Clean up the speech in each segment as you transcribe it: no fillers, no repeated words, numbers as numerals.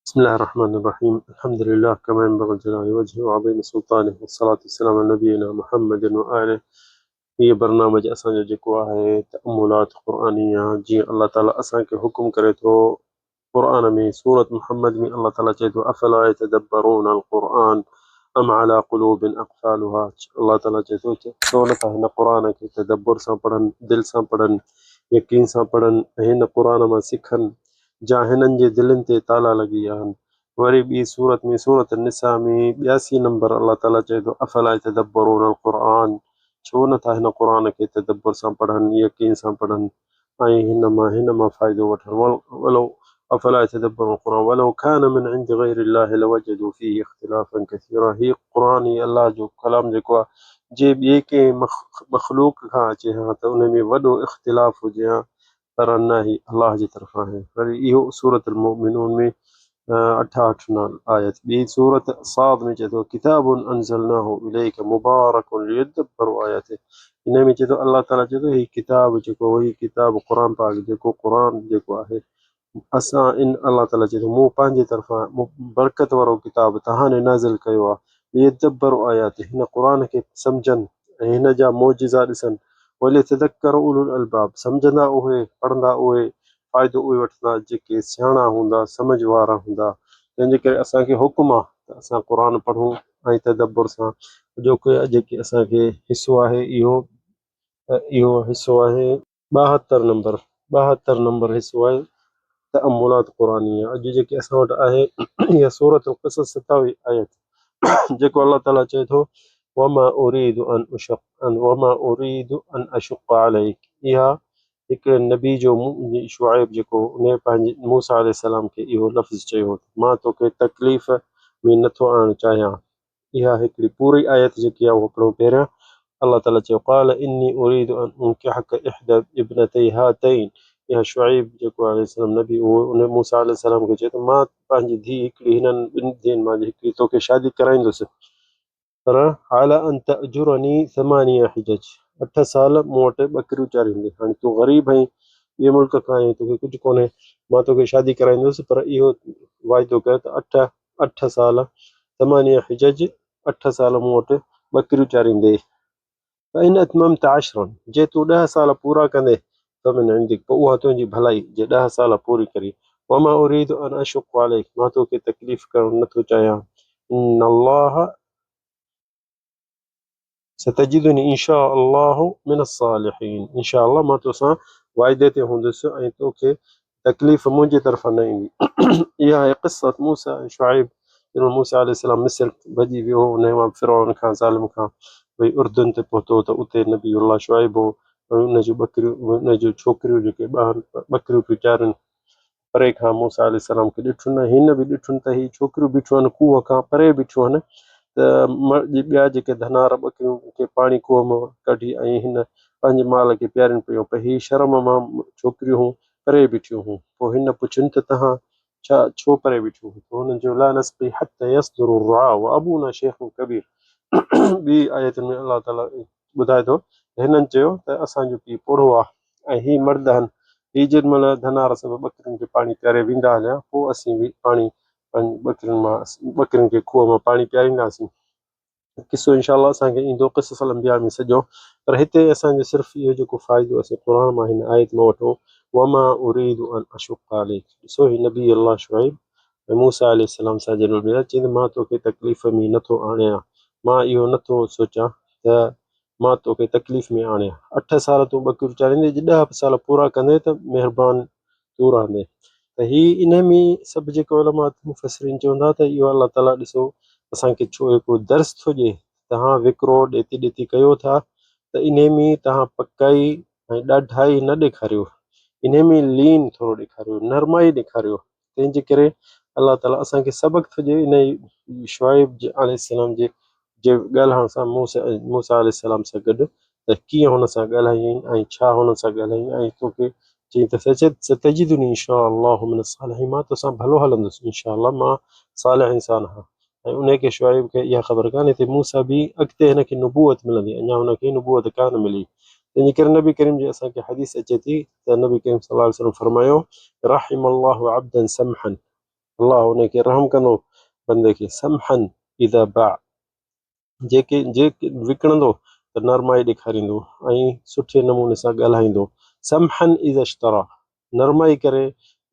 بسم الله الرحمن الرحيم. الحمد لله كما ينبغي لجلال وجهه وعظيم سلطانه، والصلاة والسلام على نبينا محمد وآله. هيء برنامج اسان جو جيڪو آهي تأملات قرآنيه، جيئن الله تعالي اسان کي حڪم ڪري ٿو قرآن ۾ سورة محمد ۾ الله تعالي چئي ٿو افلا يتدبرون القرآن ام على قلوب اقفالها. الله تعالي چئي ٿو ڇو نٿا هن قرآن کي تدبر سان پڙهن، دل سان پڙهن، يقين سان پڙهن ۽ هن قرآن مان سکن، جا هنن جي دلين تي تالا لڳي ويا آهن. وري ٻي سورت ۾ سورة النساء ۾ 82 نمبر الله تعالي چئي ٿو افلا يتدبرون القرآن، ڇو نٿا هن قرآن کي تدبر سان پڙهن، يقين سان پڙهن ۽ هن مان فائدو وٺن. ولو افلا يتدبرون القرآن ولو كان من عند غير الله لوجدوا فيه اختلافا كثيرا. هي قرآن هي الله جو ڪلام جيڪو آهي، جي ٻئي ڪنهن مخلوق کان اچي ها ته ان ۾ وڏو اختلاف هجي ها، پر نه هي الله جي طرفان آهي. وري اهو سورة المؤمنون ۾ 68 آيت. ٻي سورة صاد ۾ چئي ٿو ڪتاب انزلناه اليڪ مبارڪ ليدبروا آياته. ان ۾ چئي ٿو الله تعاليٰ چئي ٿو هي ڪتاب جيڪو هي ڪتاب قرآن پاڪ جيڪو قرآن جيڪو آهي اسان ان الله تعاليٰ چئي ٿو مون پنهنجي طرفان برڪت وارو ڪتاب توهان ڏي نازل ڪيو آهي، ليدبروا آياته، هن قرآن کي سمجهن ۽ هن جا معجزا ڏسن، وليتذڪر اولو الالباب، سمجهندا اهي، پڙهندا اهي، فائدو اهي وٺندا جيڪي سياڻا هوندا، سمجهه وارا هوندا. تنهن جي ڪري اسان کي حڪم آهي ته اسان قرآن پڙهون ۽ تدبر سان. اڄوڪو جيڪي اسان کي حصو آهي اهو حصو آهي 72 نمبر، 72 نمبر حصو آهي تأملات قرآنيه. اڄ جيڪي اسان وٽ آهي اها سورة القصص 27 آيت، جيڪو الله تعاليٰ چئي ٿو وما اريد ان اشق وما اريد ان اشق عليڪ. اها هڪڙي نبي جو شعيب جيڪو ان پنهنجي موسيٰ عليه السلام کي اهو لفظ چيو هو مان توکي تڪليف ۾ نٿو آڻڻ چاهيان. اها هڪڙي پوري آيت جيڪي آهي اهو پڙهون پهريان. الله تعاليٰ چيو قال اني اريد ان انڪحک احدى ابنتي هاتين. اها شعيب جيڪو عليه السلام نبي اهو ان موسيٰ عليه السلام کي چيو ته مان پنهنجي ڌيء هڪڙي هنن ٻن ڌيئن مان هڪڙي توکي شادي ڪرائيندس، پر علي ان تاجرني ثمانيه حجج، 8 سال مون وٽ ٻڪريون چاريندين. هاڻي تون غريب آهين، ٻئي ملڪ کان آيو آهين، توکي ڪجهه ڪونهي، مان توکي شادي ڪرائيندس، پر اهو واعدو ڪر ته 8 سال، ثمانيه حجج، 8 سال مون وٽ ٻڪريون چاريندي. فإن اتممت عشرا، جي تون 10 سال پورا ڪندين، فمن عندڪ، پوء اها تنهنجي ڀلائي، جي 10 سال پوري ڪرين. وما اريد ان اشق عليڪ، مان توکي تڪليف ڪرڻ نٿو چاهيان. ان الله ستجدني ان شاء الله من الصالحين، ان شاء الله مان توسان واعدي تي هوندس ۽ توکي تڪليف منهنجي طرفان نه ايندي. اها آهي قصة موسيٰ ۽ شعيب. جڏهن موسيٰ عليه السلام مصر ڀڄي ويو هو، انهيء مان فرعون کان ظالم کان وئي اردن تي پهتو ته اتي نبي الله شعيب هو ۽ ان جون ٻڪريون، ان جون ڇوڪريون جيڪي ٻانهن ٻڪريون پيون چارين، پري کان موسيٰ عليه السلام کي ڏٺن ۽ هن به ڏٺن ته هي ڇوڪريون بيٺيون آهن کوهه کان پري بيٺيون آهن ته ٻيا جيڪي ڌنار ٻڪريون کي پاڻي کوهه مان ڪڍي ۽ هن پنهنجي مال کي پيارين پيون، پر هي شرم مان ڇوڪريون هون پري بيٺيون هون. پوء هن پڇين ته توهان ڇو پري بيٺيون هون؟ پوء هنن چيو لا نسقي حتي يصدر الرعاء وابونا شيخ ڪبير. ٻي آيتن ۾ الله تعاليٰ ٻڌائي ٿو ته هنن چيو ته اسان جو پيء پوڙهو آهي ۽ هي مرد آهن، هي جيڏي مهل ڌنار سڀ ٻڪرين کي پاڻي پياري ويندا هليا، پوء اسين به پاڻي ٻڪرين مان ٻڪرين کي کوهه مان پاڻي پيارينداسين. قصو انشاء الله اسان کي ايندو قصص الانبياء ۾ سڄو، پر هتي اسان جو صرف اهو جيڪو فائدو اسين قرآن مان هن آيت مان وٺون وما اريد ان اشق عليڪ. ڏسو هي نبي الله شعيب ۽ موسيٰ عليه السلام سان جڏهن مليا چيائين ته مان توکي تڪليف ۾ نٿو آڻيان، مان اهو نٿو سوچان ته مان توکي تڪليف ۾ آڻيان. 8 سال تون ٻڪريون چاريندين، جي 10 سال پورا ڪندين ته مهربان تون رهندين. ته هي انهي ۾ سڀ جيڪي علماء مفسرين چون ٿا ته اهو الله تعاليٰ ڏسو اسان کي ڇو هڪڙو درس ٿو ڏئي، توهان وڪرو ڏيتي ڏيتي ڪيو ٿا ته انهي ۾ توهان پڪائي ۽ ڏاڍائي نه ڏيکاريو، انهي ۾ لين ٿورو ڏيکاريو، نرمائي ڏيکاريو. تنهن جي ڪري الله تعاليٰ اسان کي سبق ٿو ڏئي انهي شعيب عليه السلام جي ڳالهائڻ سان موسيٰ عليه السلام سان گڏ ته ڪيئن هن سان ڳالهايائين ۽ ڇا هن سان ڳالهايائين ۽ توکي چيائين ته ستجدني ان شاء الله من الصالحين، مان توسان ڀلو هلندس ان شاء الله، مان صالح انسان آهيان. ۽ انهي کي شعيب کي اها خبر ڪانهي ته موسيٰ به اڳتي هن کي نبوت ملندي، اڃا هن کي نبوت ڪانه ملي. تنهن جي ڪري نبي ڪريم جي اسان کي حديث اچي ٿي ته نبي ڪريم صلي الله عليه وسلم فرمايو رحم الله عبدا سمحا، الله ان کي رحم ڪندو بندي کي سمحا اذا باع جيڪي جي وڪڻندو ته نرمائي ڏيکاريندو ۽ سٺي نموني سان ڳالهائيندو سمحا اذا اشترا نرمائي ڪري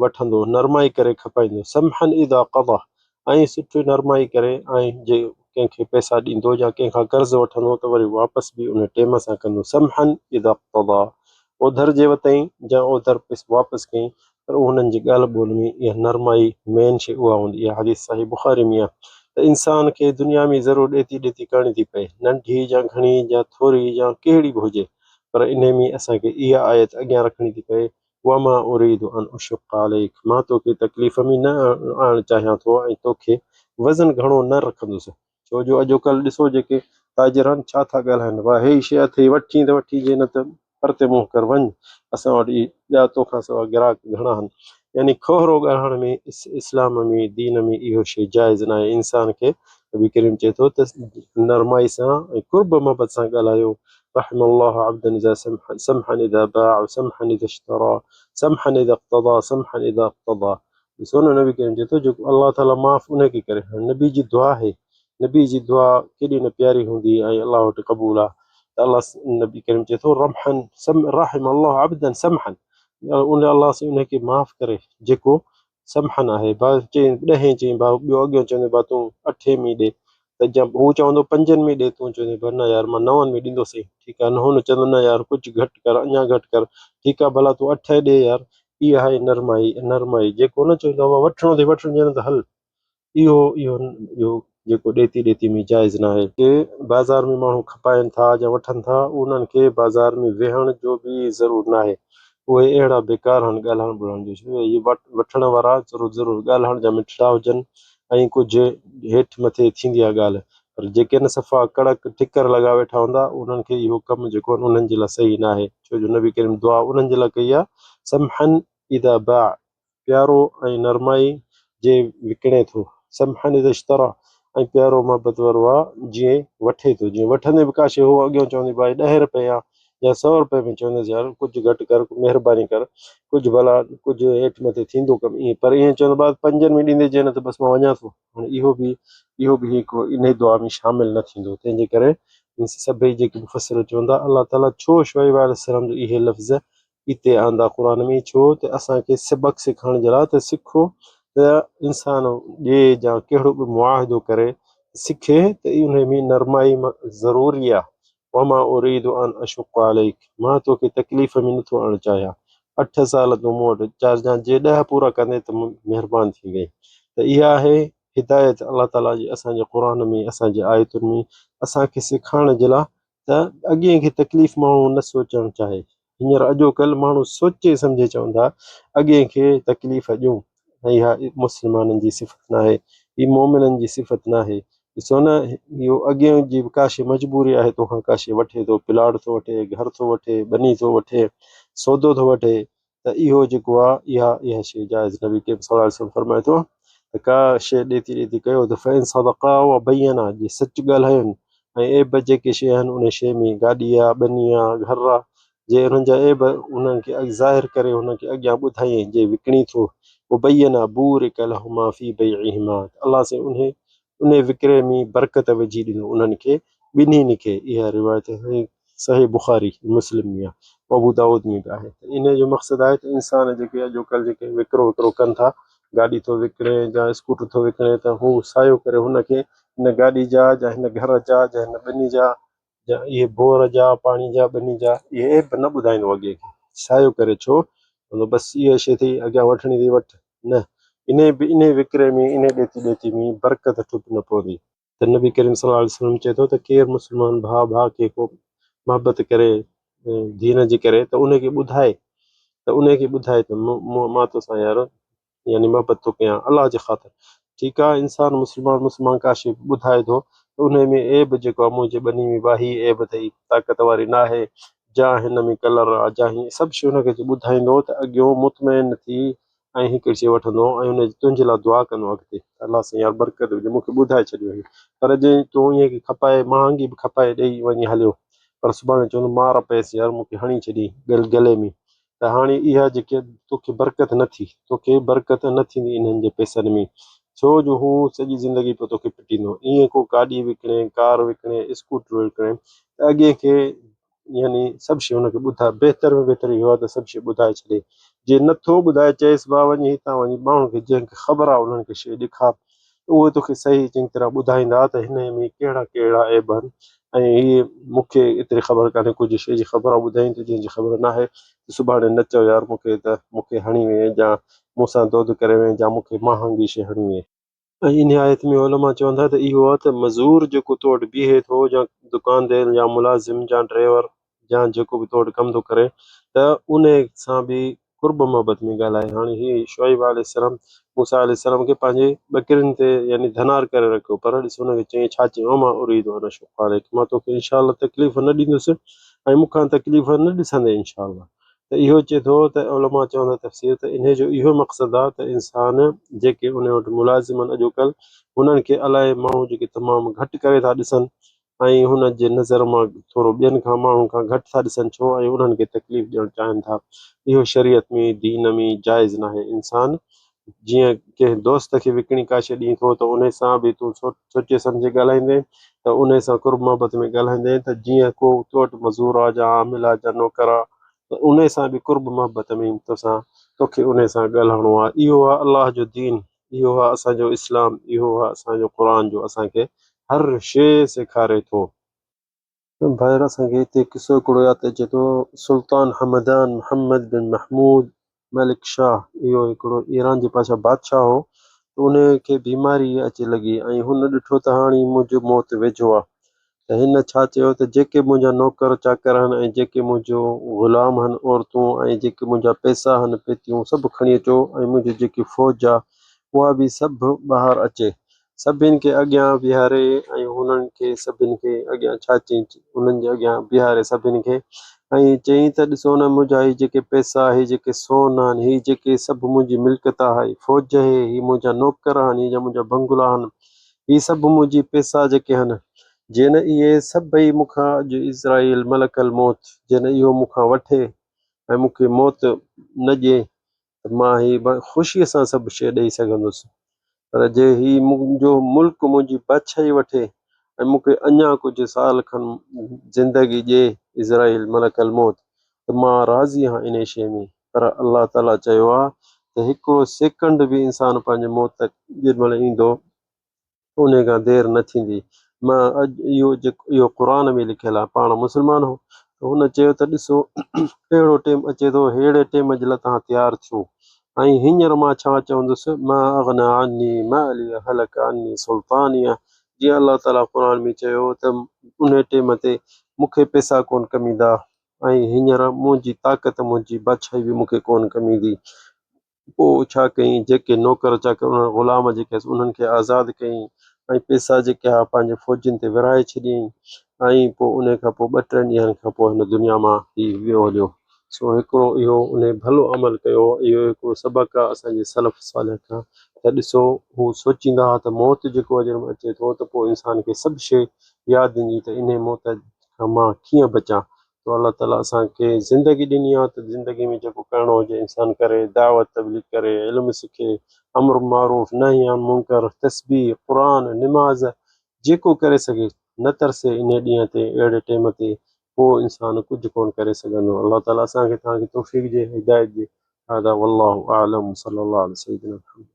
وٺندو نرمائي ڪري کپائيندو سمحا اذا قضا ۽ سٺي نرمائي ڪري ۽ جي ڪنهن کي پئسا ڏيندو يا ڪنهن کان قرض وٺندو ته وري واپس به ان ٽيم سان ڪندو سمحا اذا اقتضا اوڌر جي وتئين يا اوڌر واپس ڪيائين پر انهن جي ڳالهه ٻولهه ۾ اها نرمائي مين شيء اها هوندي. اها حديث صحيح بخاري ۾ آهي ته انسان کي دنيا ۾ ضرور ڏيتي ڏيتي ڪرڻي ٿي پئي، ننڍي يا گهڻي يا ٿوري يا ڪهڙي به هجي، پر انهي ۾ اسان کي اها آيت اڳيان رکڻي ٿي پئي، وما اريد ان اشق عليڪ مان توکي تڪليف ۾ نه آڻڻ چاهيان ٿو ۽ توکي وزن گهڻو نه رکندس. ڇو جو اڄوڪلهه ڏسو جيڪي تاجر آهن ڇا ٿا ڳالهائن وا هي شيء اٿئي وٺين ته وٺي جي نه ته پرتي منهن ڪر وڃ اسان وٽ اهي ٻيا توکان سوا گراهڪ گهڻا آهن يعني کهرو ڳالهائڻ ۾ اسلام ۾ دين ۾ اهو شيء جائز ناهي انسان کي نبي ڪريم چئي ٿو ته نرمائي سان ۽ قرب محبت سان ڳالهايو رحم الله عبدا اذا سمح سمحا اذا باع سمحا اذا اشترى سمحا اذا اقتضى سمحا اذا اقتضى ڏسو نه نبي ڪريم چئي ٿو جيڪو الله تعالي معاف انهي کي ڪري هاڻي نبي جي دعا آهي نبي جي دعا ڪيڏي نه پياري هوندي ۽ الله وٽ قبول آهي ته الله نبي ڪريم چئي ٿو رمحن سم رحم الله عبدا سمحا ان الله سائين انهي کي معاف ڪري جيڪو سمحن آهي با چئي ڏهين چئي با ٻيو اڳيون چوندو با تون اٺين ۾ ڏي ته جب هو چوندو پنجن ۾ ڏي تون چوندين پر نه يار مان نون ۾ ڏيندوسين ٺيڪ آهي نه هن چوندو نه يار ڪجهه گهٽ ڪر اڃا گهٽ ڪر ٺيڪ آهي ڀلا تون اٺ ڏي يار اها آهي نرمائي نرمائي جيڪو نه چوندو آهي وٺڻو اٿئي وٺ نه ته هل اهو اهو اهو جيڪو ڏيتي ڏيتي ۾ جائز نه آهي. جي بازار ۾ ماڻهو کپائن ٿا يا وٺن ٿا انهن کي بازار ۾ ويهڻ جو به ضرور ناهي اهي اهڙا بيڪار آهن ڳالهائڻ ٻولهائڻ جو اهي وٺڻ وارا ضرور ضرور ڳالهائڻ جا مٺڙا هجن ۽ ڪجهه هيٺ مٿي ٿيندي آهي ڳالهه پر جيڪي نه صفا ڪڙڪ ٺڪر لڳا ويٺا هوندا انهن کي اهو ڪم جيڪو آهي انهن جي لاء صحيح ناهي ڇو جو نبي ڪريم دعا انهن جي لاء ڪئي آهي سمحا اذا باع پيارو ۽ نرمائي جي وڪڻي ٿو سمحا اذا اشترا ۽ پيارو محبت وارو آ جيئن وٺي ٿو جيئن وٺندي به ڪا شيء هو اڳيان چوندي ڀائي ڏهين رپئي آ يا سئو رپئي ۾ چوندس يار ڪجهه گهٽ ڪر مهرباني ڪر ڪجهه ڀلا ڪجهه هيٺ مٿي ٿيندو ڪم ائين پر ائين چوندو بعد پنجن ۾ ڏيندي چئي نه ته بس مان وڃان ٿو هاڻي اهو به اهو به هڪ انهي دعا ۾ شامل نه ٿيندو تنهن جي ڪري سڀئي جيڪي مفسر چون ٿا الله تعالي ڇو شعيب عليه السلام جو اهي لفظ اتي آندا قرآن ۾ ڇو ته اسان کي سبق سکڻ جي لاء ته سکو ته انسان ڏي يا ڪهڙو به معاهدو ڪري سکي ته انهي ۾ نرمائي ضروري آهي وما اريد ان اشق عليڪ مان توکي تڪليف ۾ نٿو آڻڻ چاهيان اٺ سال تون مون وٽ چارجان جي ڏهه پورا ڪندين ته مهربان ٿيندين ته اها آهي هدايت الله تعالي جي اسان جي قرآن ۾ اسان جي آيتن ۾ اسان کي سيکارڻ جي لاء ته اڳئين کي تڪليف ماڻهو نه سوچڻ چاهي. هينئر اڄوڪلهه ماڻهو سوچي سمجهي چون ٿا اڳئين کي تڪليف ڏيون ۽ اها مسلمانن جي صفت ناهي، هي مؤمنن جي صفت ناهي. ڏسو نه اهو اڳئين جي به ڪا شيء مجبوري آهي توکان ڪا شيء وٺي ٿو، پلاٽ ٿو وٺي، گهر ٿو وٺي، ٻني ٿو وٺي، سودو ٿو وٺي ته اهو جيڪو آهي اها اها شيء جائز نبي ڪريم صلي الله عليه وسلم فرمائي ٿو ته ڪا شيء ڏيتي ڏيتي ڪيو ته فإن صدقا وبينا جي سچ ڳالهايون ۽ عيب جيڪي شيء آهن ان شيء ۾ گاڏي آ ٻني آ گهر آ جي انهن جا عيب انهن کي ظاهر ڪري انهن کي اڳيان ٻڌائين جي وڪڻي ٿو وبينا بورڪ لهما في بيعهما الله سائين انهي انهي وڪري ۾ برڪت وجهي ڏنو انهن کي ٻنهين کي اها روايت صحيح بخاري مسلم ۾ آهي ابو دائود ۾ به آهي ته انهي جو مقصد آهي ته انسان جيڪي اڄوڪلهه جيڪي وڪرو وڪرو ڪن ٿا گاڏي ٿو وڪڻي يا اسڪوٽر ٿو وڪڻي ته هو سايو ڪري هن کي هن گاڏي جا يا هن گهر جا يا هن ٻني جا يا اهي بور جا پاڻي جا ٻني جا اهي عيب نه ٻڌائيندو اڳي کي سايو ڪري ڇو چوندو بس اها شيء اٿئي اڳيان وٺڻي اٿئي وٺ نه انهي به انهي وڪري ۾ انهي ڏيتي ڏيتي ۾ برڪت ٺپ نه پوندي. ته نبي ڪريم صلي الله عليه وسلم چئي ٿو ته ڪير مسلمان ڀاء ڀاء کي ڪو محبت ڪري دين جي ڪري ته انهي کي ٻڌائي ته انهي کي ٻڌائي ته مان توسان يار يعني محبت ٿو ڪيان الله جي خاطر ٺيڪ آ انسان مسلمان مسلمان ڪا شي ٻڌائي ٿو ته انهي ۾ عيب جيڪو آ منهنجي ٻني ۾ باهي عيب اٿئي طاقت واري ناهي جا هن ۾ ڪلر آ جا هي سڀ شي ان کي ٻڌائيندو ته اڳيون مطمئن ٿي ۽ هڪڙي شيء وٺندو ۽ ان جي تنهنجي لاء دعا ڪندو اڳتي ته الله سائين يار برڪت وجهي مون کي ٻڌائي ڇڏيو هي پر جي تون انهيء کي کپائي مهانگي به کپائي ڏيئي وڃي هليو پر سڀاڻي چوندو مار پيس يار مون کي هڻي ڇڏيئي گل گلي ۾ ته ته هاڻي اها جيڪي توکي برڪت نه ٿي، توکي برڪت نه ٿيندي انهن جي پئسن ۾، ڇو جو هو سڄي زندگي پيو توکي پٽيندو. ائين ڪو گاڏي وڪڻي، ڪار وڪڻي، اسڪوٽر وڪڻي ته اڳئين کي يعني سڀ شيء هن کي ٻڌاء، بهتر ۾ بهتر اهو آهي ته سڀ شيء ٻڌائي ڇڏي. جي نه ٿو ٻڌائي چئيس ڀاء وڃي هتان وڃي ماڻهن کي جنهن کي خبر آهي انهن کي شيء ڏيکار ته اهي توکي صحيح چڱي طرح ٻڌائيندا ته هن ۾ ڪهڙا ڪهڙا عيب آهن ۽ هي مون کي ايتري خبر ڪانهي ڪجهه شيء جي خبر آهي ٻڌائين ٿو جنهن جي خبر ناهي ته سڀاڻي نه چئو يار مون کي ته مون کي هڻي وئين يا مون سان دود ڪري وئين يا مون کي مهانگي شيء هڻي وئين. ۽ انهيء آيت ۾ علماء چون ٿا ته اهو آهي ته مزور جيڪو تو وٽ بيهي ٿو يا دڪاندار يا ملازم يا ڊرائيور يا جيڪو به تو وٽ ڪم ٿو ڪري ته انهيء سان به قرب محبت ۾ ڳالهائي. هاڻي هي شعيب عليه السلام موسيٰ عليه السلام کي پنهنجي ٻڪرين تي يعني ڌنار ڪري رکيو پر ڏس ان کي چيائين ڇا چيائين وما اريد ان اشق عليڪ مان توکي انشاء الله تڪليف نه ڏيندس ۽ مون کان تڪليف نه ڏسندين انشاء الله ته اهو چئي ٿو ته علماء چون ٿا تفسير ته انهي جو اهو مقصد آهي ته انسان جيڪي انهي وٽ ملازم آهن اڄوڪلهه انهن کي الائي ماڻهو جيڪي تمام گهٽ ڪري ٿا ڏسن ۽ هن جي نظر مان ٿورو ٻين کان ماڻهن کان گهٽ ٿا ڏسن ڇو ۽ انهن کي تڪليف ڏيڻ چاهين ٿا اهو شريعت ۾ دين ۾ جائز ناهي انسان جيئن ڪنهن دوست کي وڪڻي ڪا شيء ڏين ٿو ته انهي سان به تون سوچي سمجهي ڳالهائيندين ته انهي سان قرب محبت ۾ ڳالهائيندين ته جيئن ڪو تو وٽ مزور آ يا عامل آ يا نوڪر آ ته انهي سان به قرب محبت ۾ توسان توکي انهي سان ڳالهائڻو آ اهو آ الله جو دين اهو آ اسان جو اسلام اهو آ اسان جو قرآن جو اسان کي هر شيء سيکاري ٿو. ڀائر اسان کي هتي قصو هڪڙو ياد اچي ٿو سلطان حمدان محمد بن محمود ملڪ شاهه اهو هڪڙو ايران جي پاشا بادشاهه هو ته ان کي بيماري اچي لڳي ۽ هن ڏٺو ته هاڻي منهنجو موت ويجهو آ ته هن ڇا چيو ته جيڪي منهنجا نوڪر چاڪر آهن ۽ جيڪي منهنجو غلام آهن عورتون ۽ جيڪي منهنجا پئسا آهن پيتيون سڀ کڻي اچو ۽ منهنجي جيڪي فوج آ اها به سڀ ٻاهر اچي سڀن کي اڳيان بيهاري ۽ هنن کي سڀن کي اڳيان ڇا چئين انهن جي اڳيان بيهاري سڀن کي ۽ چئين ته ڏسو نه منهنجا هي جيڪي پئسا هي جيڪي سون آهن هي جيڪي سڀ منهنجي ملڪيت آهي هي فوج آهي هي منهنجا نوڪر آهن هي جا منهنجا بنگلا آهن هي سڀ منهنجي پئسا جيڪي آهن جي نه اهي سڀئي مون کان اڄ عزرائيل ملڪ الموت جي نه اهو مون کان وٺي ۽ مون کي موت نه ڏئي ته مان هي خوشيء سان سڀ شيء ڏئي سگهندس، پر جي هي منهنجو ملڪ منهنجي بادشاهي وٺي ۽ مون کي اڃا ڪجهه سال کن زندگي ڏئي عزرائيل ملڪ الموت ته مان راضي آهيان انهيء شيء ۾، پر الله تعاليٰ چيو آهي ته هڪڙو سيڪنڊ به انسان پنهنجي موت جيڏي مهل ايندو انهيء کان دير نه ٿيندي. مان اڄ اهو جيڪو اهو قرآن ۾ لکيل آهي. پاڻ مسلمان هو ته هن چيو ته ڏسو اهڙو ٽيم اچي ٿو ههڙي ٽيم جي لاء توهان تيار ٿيو ۽ هينئر مان ڇا چوندس ما اغنيٰ عني ماليه هلڪ عني سلطانيه جيئن الله تعاليٰ قرآن ۾ چيو ته انهيء ٽيم تي مون کي پئسا ڪونه ڪم ايندا ۽ هينئر منهنجي طاقت منهنجي بادشاهي به مون کي ڪونه ڪم ايندي. پوء ڇا ڪيائين، جيڪي نوڪر چاڪر انهن غلام جيڪي هيس انهن کي آزاد ڪيائين ۽ پئسا جيڪي ها پنهنجي فوجين تي ورهائي ڇڏيائين ۽ پوء انهي کان پوء ٻه ٽن ڏينهن کان پوء هن دنيا مان هي ويو هليو. سو هڪڙو اهو انهي ڀلو عمل ڪيو اهو هڪڙو سبق آهي اسان جي سلف صالح کان ته ڏسو هو سوچيندا ها ته موت جيڪو اجر ۾ اچي ٿو ته پوء انسان کي سڀ شيء ياد ايندي ته انهي موت کان مان ڪيئن بچان تو الله تعالي اسان کي زندگي ڏني آ ته زندگي ۾ جيڪو ڪرڻو هجي انسان ڪري دعوت تبليغ ڪري علم سکي امر معروف نهي عن منڪر تسبيح قرآن نماز جيڪو ڪري سگهي نه ترسي انهي ڏينهن تي اهڙي ٽيم تي پوء انسان ڪجهه ڪون ڪري سگهندو الله تعالي اسان کي توهان کي توفيق ڏي هدايت ڏي هذا والله اعلم صلي الله علي سيدنا محمد.